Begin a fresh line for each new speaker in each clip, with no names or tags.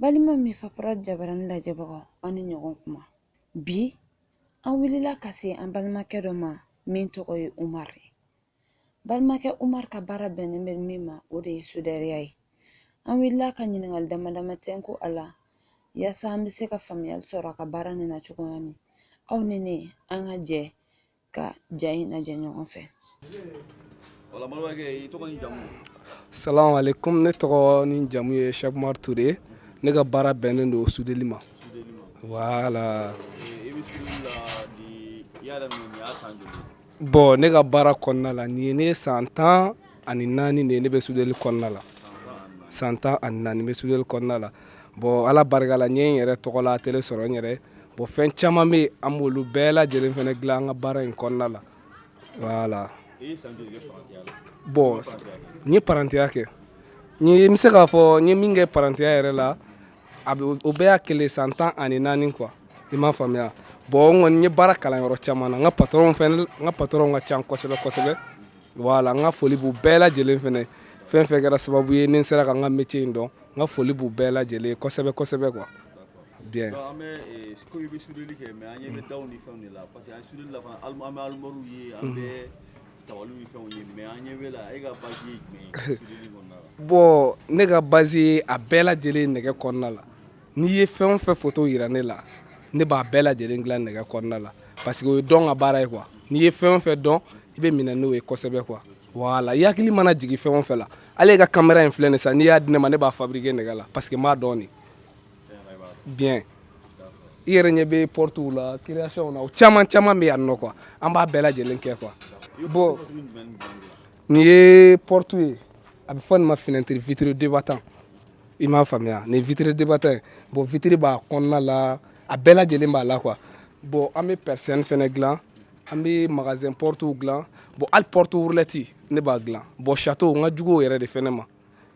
Balima Mifa Prod jabarani lajɛbagaw, aw ni ɲɔgɔn kuma. Bi an wulila ka se an balimakɛ dɔ ma min tɔgɔ ye Umar ye. Balimakɛ Umar ka baara bɛnnen bɛ min ma, o de ye sudɛriya ye. An wulila ka ɲininkali dama dama tɛnku a la yaasa an bɛ se ka faamuyali sɔrɔ a ka baara nin na cogoya min. Aw ni ne, an ka jɛ ka ja in lajɛ ɲɔgɔn fɛ.
Wala, balimakɛ, i tɔgɔ ni jamu?
Salamu alaikum. Ne tɔgɔ ni jamu ye Cheikh Umar Ture. Ne ka baara bɛnnen don sudeli ma. Voilà.
I bɛ sudeli la di, i y'a daminɛ nin y'a san joli?
Bon, ne ka baara kɔnɔna la, nin ye ne san 14 de ye ne bɛ sudeli kɔnɔna la. San 14 n bɛ sudeli kɔnɔna la. Bon, Ala barika la, n ye n yɛrɛ tɔgɔ la atelier sɔrɔ n yɛrɛ. Bon, fɛn caman bɛ yen, an b'olu bɛɛ lajɛlen fana dilan an ka baara in kɔnɔna la. Voilà.
I ye san joli kɛ parantiya la?
Bon, n ye parantiya kɛ, n ye n bɛ se k'a fɔ n ye min kɛ parantiya yɛrɛ la, a bɛ o bɛɛ y'a kelen san 14 quoi. I m'a faamuya? Bon, n kɔni n ye baara kalan yɔrɔ caman na. N ka patron fɛnɛ, n ka patron ka ca kosɛbɛ kosɛbɛ. Voilà, n ka foli b'u bɛɛ lajɛlen fɛnɛ. Fɛn fɛn kɛra sababu ye ni n sera ka n ka métier in dɔn, n ka foli b'u bɛɛ lajɛlen kosɛbɛ kosɛbɛ quoi. Bien.
Donc an bɛ ko i bɛ sudeli kɛ, mais an ɲɛ bɛ daw ni fɛnw de la, parce que an sudeli la fana, an bɛ armoire ye, an bɛ tabaliw ni fɛnw ye, mais an ɲɛ bɛ la, e ka base ye jumɛn ye sudeli kɔnɔna la?
Bon, ne ka base ye a bɛɛ lajɛlen nɛgɛ kɔnɔna la. N'i ye fɛn o fɛn photo yira ne la, ne b'a bɛɛ lajɛlen dilan nɛgɛ kɔnɔna la, parce que o ye dɔn ka baara ye quoi. N'i ye fɛn o fɛn dɔn, i bɛ minɛ n'o ye kosɛbɛ quoi. Voilà, i hakili mana jigin fɛn o fɛn la, hali e ka caméra in filɛ nin sisan, n'i y'a di ne ma, ne b'a fabriquer nɛgɛ la, parce que n b'a dɔn de bien. I yɛrɛ ɲɛ bɛ portew la, création na, o caman caman bɛ yan nɔ quoi. An b'a bɛɛ lajɛlen kɛ quoi. Bon, nin ye porte ye, a bɛ fɔ nin ma fenêtre vitre débattant. I m'a faamuya? Nin vitre débattant ye. Bon, vitre b'a kɔnɔna la, a bɛɛ lajɛlen b'a la quoi. Bon, an bɛ persienne fɛnɛ dilan, an bɛ magasin portew dilan. Bon, hali porte roulette ne b'a dilan. Bon, château, n ka jugu o yɛrɛ de fɛnɛ ma,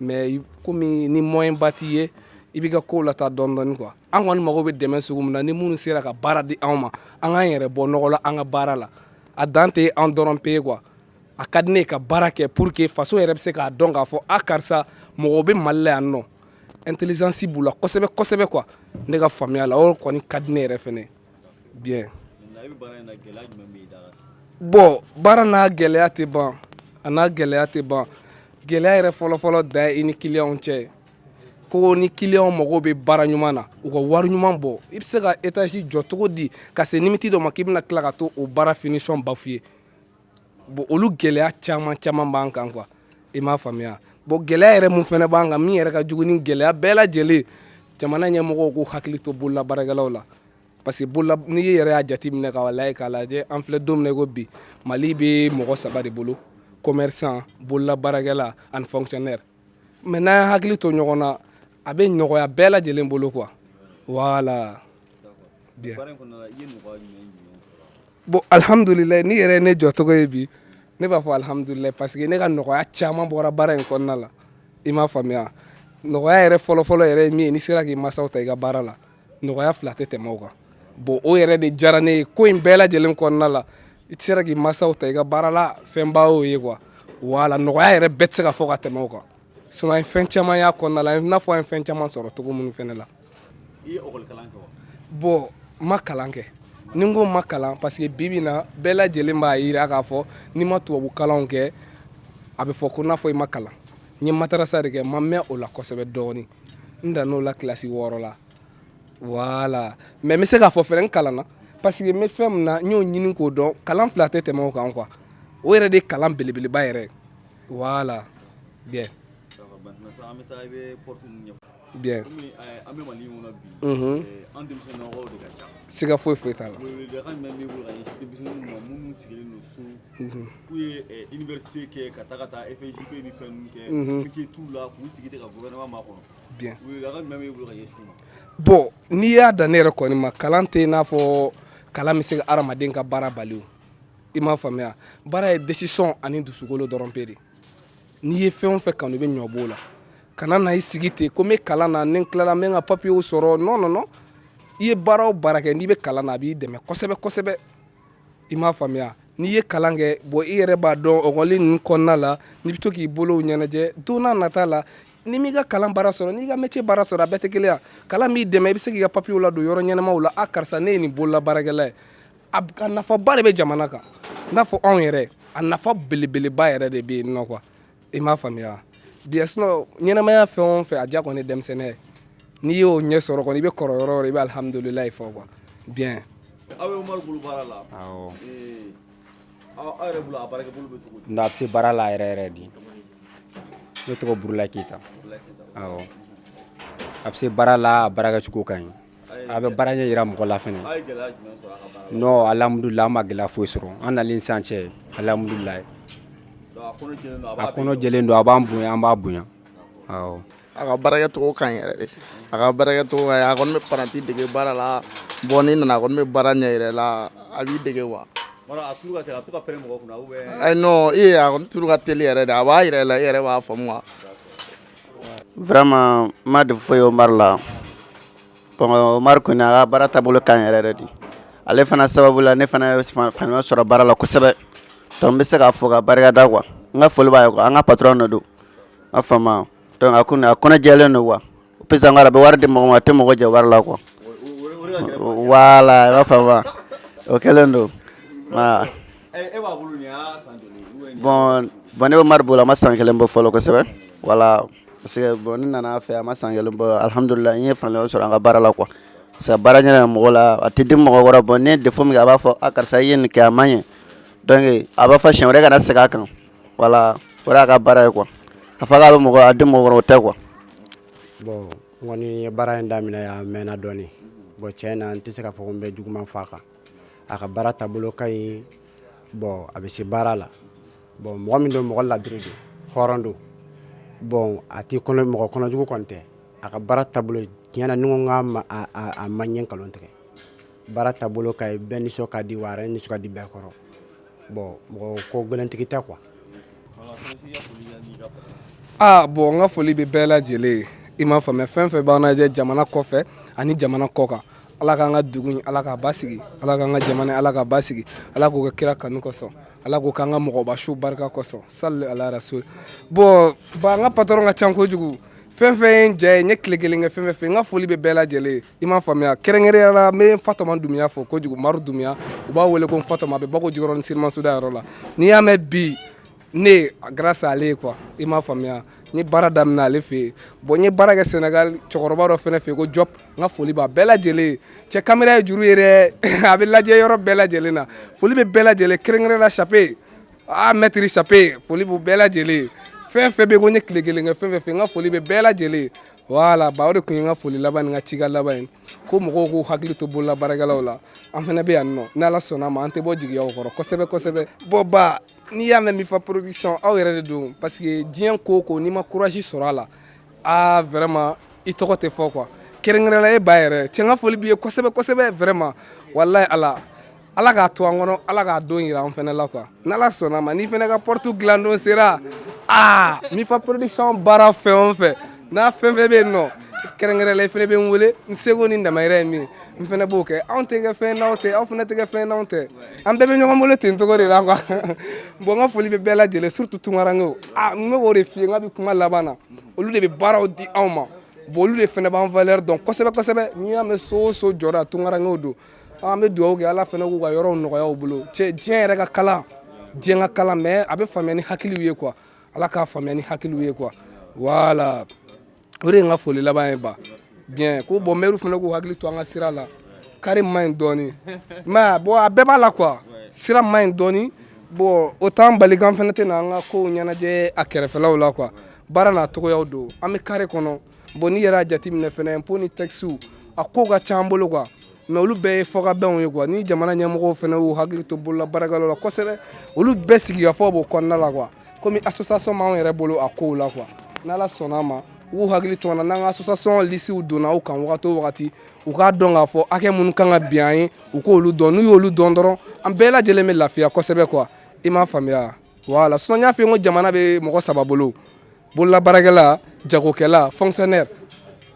mais komi ni moyen ba t'i ye, i b'i ka kow lataa dɔɔni dɔɔni quoi. An kɔni mago bɛ dɛmɛ sugu min na, ni minnu sera ka baara di anw ma, an k'an yɛrɛ bɔ nɔgɔ la an ka baara la. A dan tɛ an dɔrɔn pe quoi. A ka di ne ye ka baara kɛ pour que faso yɛrɛ bɛ se k'a dɔn k'a fɔ a karisa, mɔgɔw bɛ Mali la yan nɔ, intelligence b'u la kosɛbɛ kosɛbɛ quoi. Ne ka faamuya la, o kɔni ka di ne yɛrɛ fɛnɛ bien.
I bɛ baara in na, gɛlɛya jumɛn b'i da la?
Bon, baara n'a gɛlɛya tɛ ban, a n'a gɛlɛya tɛ ban. Gɛlɛya yɛrɛ fɔlɔfɔlɔ dan ye i ni client cɛ. Ko ni client mago bɛ baara ɲuman na, u ka wari ɲuman bɔ, i bɛ se ka étage jɔ cogo di ka se limite dɔ ma k'i bɛna tila ka to o baara finition bafouer? Bon, olu gɛlɛya caman caman b'an kan quoi. I m'a faamuya? Bon, gɛlɛya yɛrɛ mun fɛnɛ b'an kan, min yɛrɛ ka jugu ni gɛlɛya bɛɛ lajɛlen, jamana ɲɛmɔgɔw k'u hakili to bolola baarakɛlaw la, parce que bolola, n'i yɛrɛ y'a jateminɛ k'a lajɛ k'a lajɛ, an filɛ don min na i ko bi, Mali bɛ mɔgɔ saba de bolo: commerçant, bolola baarakɛla ani fonctionnaire. Mais n'an y'an hakili to ɲɔgɔn na, a bɛ nɔgɔya bɛɛ lajɛlen bolo quoi. Voilà, bien.
Baara in kɔnɔna la, i ye nɔgɔya jumɛn jumɛn sɔrɔ?
Bon, alhamdulilayi, n'i yɛrɛ ye ne jɔcogo ye bi, ne b'a fɔ alhamdulilayi, parce que ne ka nɔgɔya caman bɔra baara in kɔnɔna la. I m'a faamuya? Nɔgɔya yɛrɛ fɔlɔfɔlɔ yɛrɛ ye min ye, n'i sera k'i masaw ta i ka baara la, nɔgɔya fila tɛ tɛmɛ o kan. Bon, o yɛrɛ de diyara ne ye ko in bɛɛ lajɛlen kɔnɔna la. I tɛ sera k'i masaw ta i ka baara la, fɛnba y'o ye quoi. Voilà, nɔgɔya yɛrɛ bɛɛ tɛ se ka fɔ ka tɛmɛ o kan. Sinon an ye fɛn caman y'a kɔnɔna la, i n'a fɔ an ye fɛn caman sɔrɔ cogo minnu fɛnɛ la.
I ye école kalan kɛ wa?
Bon, n ma kalan kɛ. Ni n ko n ma kalan, parce que bi bi in na, bɛɛ lajɛlen b'a yira k'a fɔ n'i ma tubabu kalanw kɛ, a bɛ fɔ ko n'a fɔ i ma kalan. N ye madarasa de kɛ, n ma mɛn o la kosɛbɛ dɔɔnin, n dann'o la kilasi 6 la. Voilà, mais n bɛ se k'a fɔ fɛnɛ n kalanna, parce que n bɛ fɛn min na, n y'o ɲini k'o dɔn. Kalan fila tɛ tɛmɛ o kan quoi. O yɛrɛ de ye kalan belebeleba yɛrɛ ye. Voilà, bien.
D'accord, maintenant sisan an bɛ taa, i bɛ porte ninnu ɲɛfɔ.
Bien.
Komi an bɛ Mali in kɔnɔ bi, an denmisɛnninlakaw de ka ca.
Siga foyi foyi t'a la.
Weleweledakan jumɛn b'i bolo ka ɲɛsin denmisɛnninw ma minnu sigilen don so, k'u ye université kɛ ka taa FSJP ni fɛn ninnu kɛ, métier t'u la, k'u sigi ten ka gouvernement makɔnɔ?
Bien.
Weleweledakan jumɛn b'e bolo ka ɲɛsin u ma?
Bon, n'i y'a dan ne yɛrɛ kɔni ma, kalan tɛ i n'a fɔ kalan bɛ se ka hadamaden ka baara bali o. I m'a faamuya? Baara ye décision ani dusukolo dɔrɔn pe de. N'i ye fɛn o fɛn kanu, i bɛ ɲɔ b'o la. Kana na i sigi ten ko n bɛ kalan na, ni n tilala, n bɛ n ka papiyew sɔrɔ. Non, non, non. I ye baara o baara kɛ, n'i bɛ kalan na, a b'i dɛmɛ kosɛbɛ kosɛbɛ. I m'a faamuya? N'i ye kalan kɛ, bon, i yɛrɛ b'a dɔn, ɔkɔli ninnu kɔnɔna la, n'i bɛ to k'i bolow ɲɛnajɛ, don n'a nata la. N'i m'i ka kalan baara sɔrɔ, n'i ka métier baara sɔrɔ, a bɛɛ tɛ kelen ye. Kalan b'i dɛmɛ, i bɛ se k'i ka papiyew ladon yɔrɔ ɲɛnamaw la. A karisa, ne ye nin bolola baarakɛla ye. A ka nafaba de bɛ jamana kan, i n'a fɔ anw yɛrɛ, a nafa belebeleba yɛrɛ de bɛ yen nɔ quoi. I m'a faamuya? Bien, sinon ɲɛnamaya fɛn o fɛn, a diya kɔni ye denmisɛnninya ye. N'i y'o ɲɛ sɔrɔ kɔni, i bɛ kɔrɔ yɔrɔ o yɔrɔ, i bɛ alihamudulilayi fɔ quoi. Bien.
Aw bɛ Umaru bolo baara la.
Awɔ.
Aw yɛrɛ bolo, a baarakɛ bolo bɛ cogo di?
Non, a bɛ se baara la yɛrɛ yɛrɛ di. Ne tɔgɔ Burula Keyita. Awɔ, a bɛ se baara la, a baarakɛcogo ka ɲi, a bɛ baara ɲɛ yira mɔgɔ la fɛnɛ.
Aw ye gɛlɛya jumɛn sɔrɔ a ka baara la?
Non, alhamdulillah, an ma gɛlɛya foyi sɔrɔ an nalen sisan cɛ, alhamdulillah.
Donc a kɔnɔ jɛlen don, a b'a
A kɔnɔ jɛlen don, a b'an bonya, an b'a bonya, awɔ.
A ka baarakɛcogo ka ɲi yɛrɛ de. A ka baarakɛcogo ka ɲi. A kɔni bɛ paranti dege baara la. Bon, n'i nana, a kɔni bɛ baara ɲɛ yɛrɛ la, a b'i dege quoi.
A turu ka teli, a bɛ to ka pɛrɛn mɔgɔ kunna ou bien?
Ayi, non, e a kɔni turu ka teli yɛrɛ de. A b'a yɛrɛ la, e yɛrɛ b'a faamu quoi.
Vraiment, n ma défaut foyi ye Umaru la. Bon, Umaru kɔni, a ka baara taabolo ka ɲi yɛrɛ yɛrɛ de. Ale fana sababu la, ne fana ye faamuya sɔrɔ baara la kosɛbɛ. Donc n bɛ se k'a fɔ ka barika da quoi. N ka foli b'a ye quoi. An ka patron de don, a faamu. Donc a kɔni, a kɔnɔ jɛlen don quoi. Puis encore, a bɛ wari di mɔgɔ ma, a tɛ mɔgɔ jɛ wari la quoi. Voilà, i b'a faamu, o kɛlen don.
E b'a bolo, nin y'a san joli?
Bon, ne bɛ Umaru bolo, a ma san kelen bɔ fɔlɔ kosɛbɛ. Voilà, parce que bon, ne nana fɛ, a ma san kelen bɔ. Alhamdulilah, n ye faamuya sɔrɔ an ka baara la quoi. Parce que baara ɲɛna mɔgɔ la, a tɛ di mɔgɔ wɛrɛ. Bon, ne ye défaut min kɛ, a b'a fɔ: a karisa, i ye nin kɛ, a ma ɲɛ. Donc a b'a fɔ siɲɛ wɛrɛ kana segin a kan. Voilà, o de y'a ka baara ye quoi. A fɔ k'a bɛ mɔgɔ a di mɔgɔ wɛrɛ, o tɛ quoi.
Bon, n kɔni ye baara in daminɛ, a mɛnna dɔɔnin. Bon, tiɲɛ na, n tɛ se k'a fɔ ko n bɛ juguman fɔ a kan. A ka baara taabolo ka ɲi. Bon, a bɛ se baara la. Bon, mɔgɔ min don, mɔgɔ ladiri don, hɔrɔn don. Bon, a tɛ kɔnɔ, mɔgɔ kɔnɔjugu kɔni tɛ. A ka baara taabolo, tiɲɛ na, ni ko n k'a ma, a ma ɲɛ, nkalon tigɛ. Baara taabolo ka ɲi, bɛɛ nisɔn ka di wa, a yɛrɛ nisɔn ka di bɛɛ kɔrɔ. Bon, mɔgɔ ko gɛlɛntigi tɛ quoi.
Ah bon, n ka foli bɛ bɛɛ lajɛlen ye. I m'a faamuya, fɛn fɛn b'an lajɛ jamana kɔfɛ ani jamana kɔ kan, Ala k'an ka dugu in, Ala k'a basigi. Ala k'an ka jamana, Ala k'a basigi. Ala k'o kɛ kira kanu kosɔn, Ala k'o k'an ka mɔgɔba su barika kosɔn, sali ala rasul. Bon ba, n ka patron ka ca kojugu. Fɛn fɛn ye n ja ye, n ye tile kelen kɛ fɛn fɛn fɛ, n ka foli bɛ bɛɛ lajɛlen ye. I m'a faamuya, kɛrɛnkɛrɛnnenya la, n bɛ Fatɔma Dunbiya fo kojugu. Maru Dunbiya, u b'a wele ko Fatɔma, a bɛ Bako Jikɔrɔni Sirimasuda yɔrɔ la. N'i y'a mɛn bi, ne grâce à ale ye quoi. I m'a faamuya, n ye baara daminɛ ale fɛ yen. Bon, n ye baara kɛ Sénégal cɛkɔrɔba dɔ fɛnɛ fɛ yen ko Diop. N ka foli b'a bɛɛ lajɛlen ye. Cɛ, caméra ye juru ye dɛ, a bɛ lajɛ yɔrɔ bɛɛ lajɛlen na. Foli bɛ bɛɛ lajɛlen, kɛrɛnkɛrɛnnenya la Chape, ah, maître Chape, foli b'u bɛɛ lajɛlen ye. Fɛn fɛn bɛ yen ko n ye tile kelen kɛ fɛn fɛn fɛ, n ka foli bɛ bɛɛ lajɛlen ye. Voilà ba, o de tun ye n ka foli laban ni n ka cika laban ye, ko mɔgɔw k'u hakili to bolola baarakɛlaw la. An fana bɛ yan nɔ, n'Ala sɔnna a ma, an tɛ bɔ jigiyaw kɔrɔ kosɛbɛ kosɛbɛ. Bon ba, n'i y'a mɛn Mifa Production, aw yɛrɛ de don, parce que diɲɛ ko o ko, n'i ma courage sɔrɔ a la, ah, vraiment, i tɔgɔ tɛ fɔ quoi. Kɛrɛnkɛrɛnnenya la, e ba yɛrɛ cɛ, n ka foli b'i ye kosɛbɛ kosɛbɛ, vraiment. Walahi, Ala, Ala k'a to an kɔnɔ, Ala k'a don yira an fana la quoi. N'Ala sɔnna a ma, n'i fana ka porte dilan don sera, aa, Mifa Production baara fɛn o fɛn n'a fɛn fɛn bɛ yen nɔ, kɛrɛnkɛrɛnnenya la, i fana bɛ n wele. N seko ni damayira ye min ye, n fana b'o kɛ. Anw tɛ kɛ fɛn n'aw tɛ, aw fana tɛ kɛ fɛn n'anw tɛ, an bɛɛ bɛ ɲɔgɔn bolo ten cogo de la quoi. Bon, n ka foli bɛ bɛɛ lajɛlen, surtout tunkarankew. Ah, n bɛ k'o de f'i ye, n ka bi kuma laban na, olu de bɛ baaraw di anw ma. Bon, olu de fana b'an valeur dɔn kosɛbɛ kosɛbɛ. N'i y'a mɛn so o so jɔra, tunkarankew don. An bɛ dugawu kɛ, Ala fana k'u ka yɔrɔw nɔgɔya u bolo. Cɛ, diɲɛ yɛrɛ ka kalan, diɲɛ ka kalan, mais a bɛ faamuya ni hakiliw ye quoi. Ala k'a faamuya ni hakiliw ye quoi. Voilà, o de ye n ka foli laban ye ba. Bien ko bon, maire fana k'u hakili to an ka sira la. Kari man ɲi dɔɔni, mais bon, a bɛɛ b'a la quoi. Sira man ɲi dɔɔni. Bon, o t'an bali k'an fana tɛ na an ka kow ɲɛnajɛ a kɛrɛfɛlaw la quoi. Baara n'a togoyaw don, an bɛ kare kɔnɔ. Bon, n'i yɛrɛ y'a jateminɛ fana, impôt ni taxe, a kow ka ca an bolo quoi. Mais olu bɛɛ ye fɔkabɛnw ye quoi. Ni jamana ɲɛmɔgɔw fana y'u hakili to bolola baarakɛlaw la kosɛbɛ, olu bɛɛ sigikafɔ b'o kɔnɔna la quoi. Komi association b'anw yɛrɛ bolo a kow la quoi, n'Ala sɔnna a ma, u k'u hakili to an na. N'an ka association lisiw donna u kan wagati o wagati, u k'a dɔn k'a fɔ hakɛ minnu kan ka bin an ye, u k'olu dɔn. N'u y'olu dɔn dɔrɔn, an bɛɛ lajɛlen bɛ lafiya kosɛbɛ quoi. I m'a faamuya? Voilà. Sinon n y'a f'i ye ko jamana bɛ mɔgɔ saba bolo: bolola baarakɛla, jagokɛla, fonctionnaire.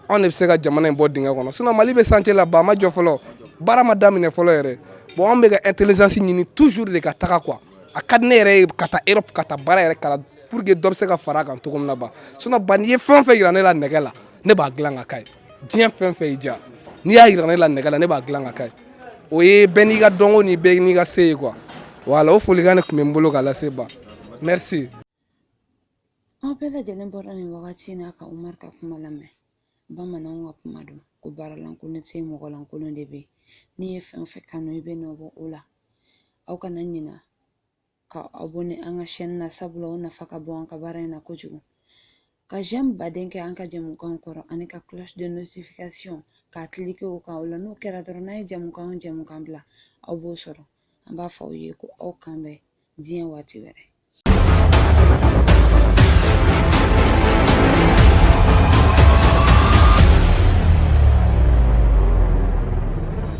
Anw de bɛ se ka jamana in bɔ dingɛ kɔnɔ. Sinon Mali bɛ chantier la ba, a ma jɔ fɔlɔ, baara ma daminɛ fɔlɔ yɛrɛ. Bon, anw bɛ ka intelligence ɲini toujours de ka taga quoi. A ka di ne yɛrɛ ye ka taa Europe, ka taa baara yɛrɛ kalan. pour que dɔ bɛ se ka fara a kan cogo min na ba. Sinon ba, n'i ye fɛn o fɛn yira ne la nɛgɛ la, ne b'a dilan ka k'a ye. Diɲɛ fɛn fɛn y'i diya, n'i y'a yira ne la nɛgɛ la, ne b'a dilan ka k'a ye. O ye bɛɛ n'i ka dɔnko ni bɛɛ n'i ka se ye quoi. Voilà, o folikan de tun bɛ n bolo ka lase ba. Merci.
Aw bɛɛ lajɛlen bɔra nin wagati in na ka Umar ka kuma lamɛn. Bamananw ka kuma don ko baara lankolon tɛ yen, mɔgɔ lankolon de bɛ yen. N'i ye fɛn o fɛn kanu, i bɛ nɔ bɔ o la. Aw kana ɲina ka abonné an ka chaîne na, sabula o nafa ka bon an ka baara in na kojugu. Ka j'aime baden kɛ an ka jɛmukanw kɔrɔ ani ka cloche de notification k'a cliquer o kan. O la, n'o kɛra dɔrɔn, n'a ye jɛmukan o jɛmukan bila, aw b'o sɔrɔ. An b'a fɔ aw ye ko aw kan bɛn diɲɛ waati wɛrɛ.